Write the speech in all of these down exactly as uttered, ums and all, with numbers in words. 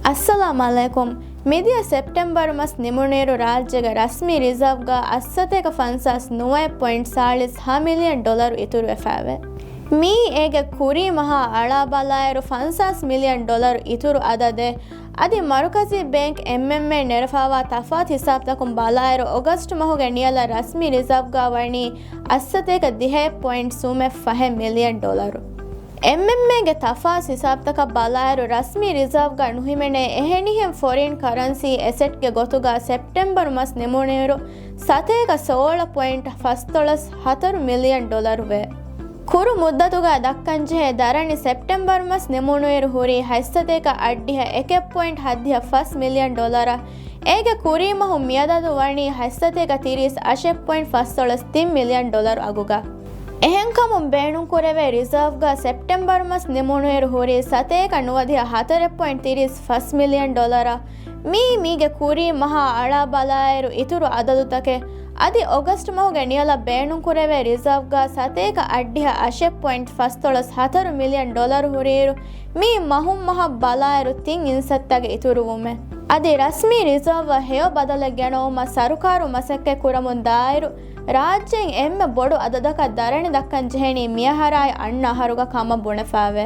އައްސަލާމް އަލައިކުމް. މިދިޔަ ސެޕްޓެމްބަރު މަސް ނިމުނުއިރު ރާއްޖޭގެ ރަސްމީ ރިޒާވްގަ އަށްސަތޭކަ ފަންސާސް ނުވައެއް ޕޮއިންޓް ސާޅީސް ހަ މިލިއަން ޑޮލަރު އިތުރުވެފައެވެ. މިއީ އޭގެ ކުރީ މަހާ އަޅާ ބަލާއިރު ފަންސާސް މިލިއަން ޑޮލަރު އިތުރު އަދަދެއް. އަދި މަރުކަޒީ ބޭންކް އެމްއެމްއޭ ނެރެފައިވާ ތަފާތު ހިސާބުތަކުން ބަލާއިރު، އޮގަސްޓް މަހުގެ ނިޔަލަށް ރަސްމީ ރިޒާވްގަ ވަނީ އަށްސަތޭކަ ދިހައެއް ޕޮއިންޓް ސުމެއް ފަހެއް މިލިއަން ޑޮލަރު. އެމްއެމްއޭގެ ތަފާސް ހިސާބުތަކަށް ބަލާއިރު، ރަސްމީ ރިޒާވްގަ ނުހިމެނޭ އެހެނިހެން ފޮރިން ކަރަންސީ އެސެޓްގެ ގޮތުގަ ސެޕްޓެމްބަރު މަސް ނިމުނުއިރު ސަތޭކަ ސޯޅަ ޕޮއިންޓް ފަސްދޮޅަސް ހަތަރު މިލިއަން ޑޮލަރުވޭ. ކުރު މުއްދަތުގަ ދައްކަންޖެހޭ ދަރަނި ސެޕްޓެމްބަރު މަސް ނިމުނުއިރު ހުރީ ހަތްސަތޭކަ އަށްޑިހަ އެކެއް ޕޮއިންޓް ހައްދިހަ ފަސް މިލިއަން ޑޮލަރަށް. އޭގެ ކުރީމަހު މިއަދަދު ވަނީ ހަތްސަތޭކަ ތިރީސް އަށެއް ޕޮއިންޓް ފަސްދޮޅަސް ތިން މިލިއަން ޑޮލަރު އަގުގަ. އެހެންކަމުން ބޭނުންކުރެވޭ ރިޒާވްގަ ސެޕްޓެމްބަރު މަސް ނިމުނުއިރު ހުރީ ސަތޭކަ ނުވަދިހަ ހަތަރެއް ޕޮއިންޓް ތިރީސް ފަސް މިލިއަން ޑޮލަރަށް. މީ މީގެ ކުރީ މަހާ އަޅާ ބަލާއިރު އިތުރު އަދަދުތަކެއް. އަދި އޮގަސްޓް މަހުގެ ނިޔަލަށް ބޭނުންކުރެވޭ ރިޒާވްގަ ސަތޭކަ އަށްޑިހަ އަށެއް ޕޮއިންޓް ފަސްދޮޅަސް ހަތަރު މިލިއަން ޑޮލަރު ހުރިއިރު، މީ މަހުން މަހަށް ބަލާއިރު ތިން އިންސައްތަގެ އިތުރުވުމެއް. އަދި ރަސްމީ ރިޒާވްއަށް ހެޔޮ ބަދަލެއް ގެނައުމަށް ސަރުކާރު މަސައްކަތް ކުރަމުން ދާއިރު، ރާއްޖޭން އެންމެ ބޮޑު އަދަދަކަށް ދަރަނި ދައްކަން ޖެހެނީ މިއަހަރާއި އަންނަ އަހަރުގަ ކަމަށް ބުނެފައެވެ.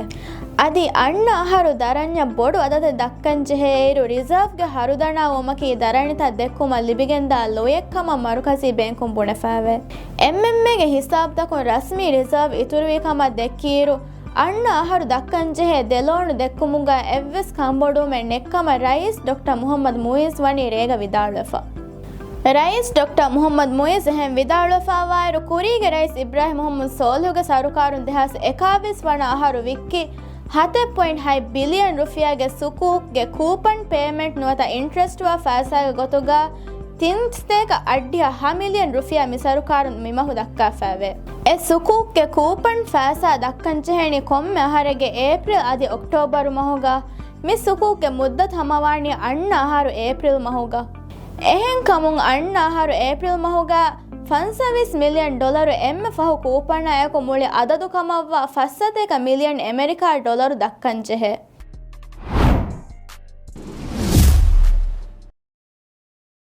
އަދި އަންނަ އަހަރު ދަރަންޏަށް ބޮޑު އަދަދެއް ދައްކަން ޖެހޭއިރު، ރިޒާވްގެ ހަރުދަނާ ވުމަކީ ދަރަނިތައް ދެއްކުމަށް ލިބިގެންދާ ލުޔެއް ކަމަށް މަރުކަޒީ ބޭންކުން ބުނެފައެވެ. އެމްއެމްއޭގެ ހިސާބުތަކުން ރަސްމީ ރިޒާވް އިތުރުވި ކަމަށް ދެއްކިއިރު، އަންނަ އަހަރު ދައްކަން ޖެހޭ ދެ ލޯނު ދެއްކުމުގަ އެއްވެސް ކަންބޮޑުވުމެއް ނެއްކަމަށް ރައީސް ޑޮކްޓަރ މުހައްމަދު މުއިއްޒު ވަނީ ރޭގަ ވިދާޅުވެފަ. ރައީސް ޑޮކްޓަރ މުހައްމަދު މުއިއްޒު އެހެން ވިދާޅުވެފައިވާއިރު، ކުރީގެ ރައީސް އިބްރާހިމް މުހައްމަދު ސޯލިހުގެ ސަރުކާރުން ދެހާސް އެކާވީސް ވަނަ އަހަރު ވިއްކި ހަތެއް ޕޮއިންޓް ހަތް ބިލިއަން ރުފިޔާގެ ސުކޫކްގެ ކޫޕަން ޕޭމެންޓް ނުވަތަ އިންޓްރެސްޓްވާ ފައިސާގެ ގޮތުގަ ތިން ސަތޭކަ އަށްޑިހަ ހަ މިލިއަން ރުފިޔާ މި ސަރުކާރުން މިމަހު ދައްކާފައެވެ. އެ ސުކޫކްގެ ކޫޕަން ފައިސާ ދައްކަން ޖެހެނީ ކޮންމެ އަހަރެއްގެ އޭޕްރިލް އަދި އޮކްޓޯބަރު މަހުގަ. މި ސުކޫކްގެ މުއްދަތު ހަމަވާނީ އަންނަ އަހަރު އޭޕްރިލް މަހުގަ. އެހެންކަމުން އަންނަ އަހަރު އޭޕްރިލް މަހުގަ ފަންސަވީސް މިލިއަން ޑޮލަރު އެންމެ ފަހު ކޫޕަނާއެކު މުޅި އަދަދު ކަމަށްވާ ފަސް ސަތޭކަ މިލިއަން އެމެރިކާ ޑޮލަރު ދައްކަން ޖެހޭ.